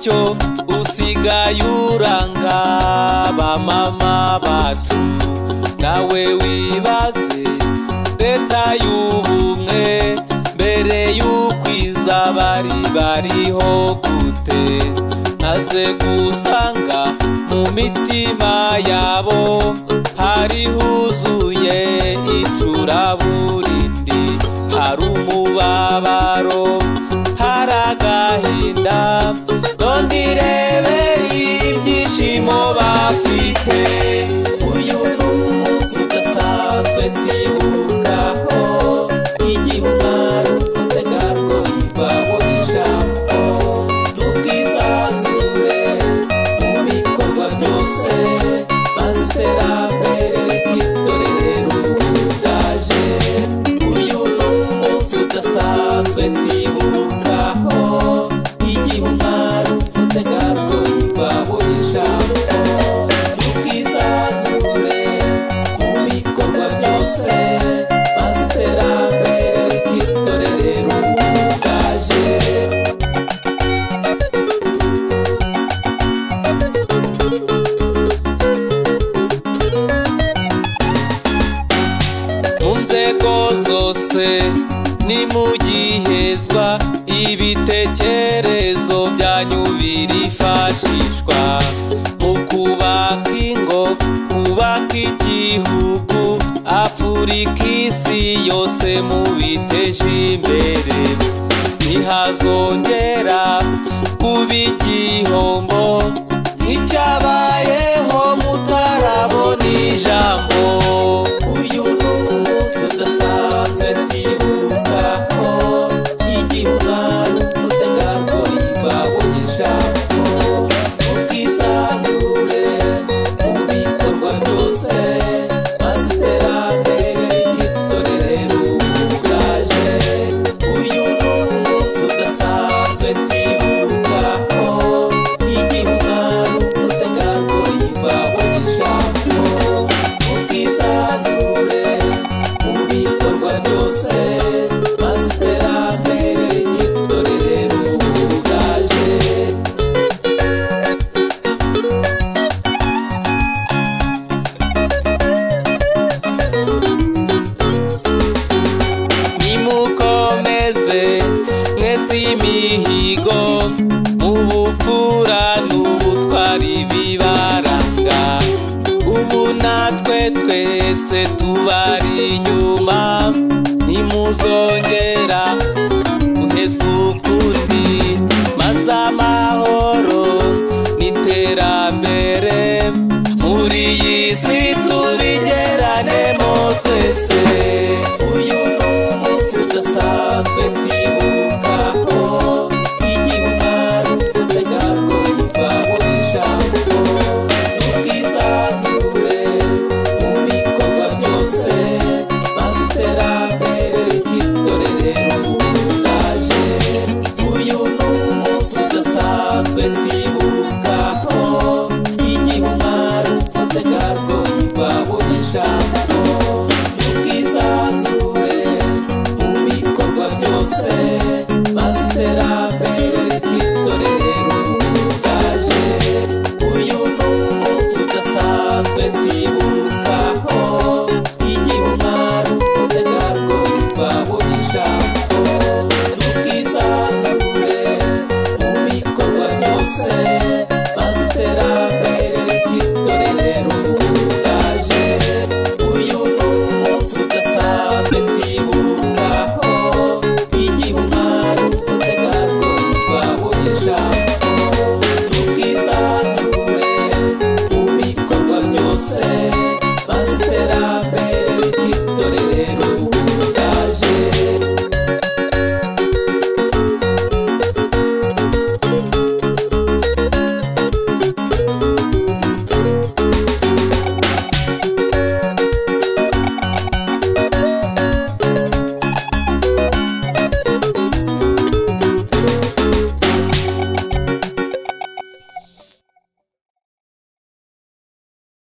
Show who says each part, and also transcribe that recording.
Speaker 1: mucyo usigaye uranga ba mama bacu. Nawe wibaze leta y'ubumwe mbere y'ukwiza bari bariho gute, maze gusanga mu mitima yabo hari huzuye icuraburindi, hari umubabaro, hari agahinda, none irebere ibyishimo bafite.
Speaker 2: Uyu ni umunsi udasanzwe twibukaho igihe umwari umutegarugori babonye ijambo n'ubwisanzure mu bikorwa byose, maze iterambere rikitorere ruburaje. Uyu ni umunsi udasanzwe twibukaho igihe umwari umutegarugori babonye ijambo n'ubwisanzure mu bikorwa byose, maze iterambere rikitorere ruburaje.
Speaker 1: Mu nzego zose nimugihezwa, ibitekerezo byanyu birifashishwa mu kubaka ingo, kubaka igihugu, Afurika isi yose mubiteje imbere. Ntihazongera kuba igihombo nk'icyabayeho mutarabona ijambo.
Speaker 2: Uyu ni umunsi udasanzwe twibukaho igihe umwari umutegarugori babonye ijambo n'ubwisanzure mu bikorwa byose, maze iterambere rikitorere ruburaje. Uyu ni umunsi udasanzwe twibukaho igihe umwari umutegarugori babonye ijambo n'ubwisanzure mu bikorwa byose, maze iterambere rikitorere ruburaje.
Speaker 1: Nimukomeze mwese imihigo mu bupfura n'ubutwari bibaranga, ubu natwe twese tubari inyuma, ntimuzongera guhezwa.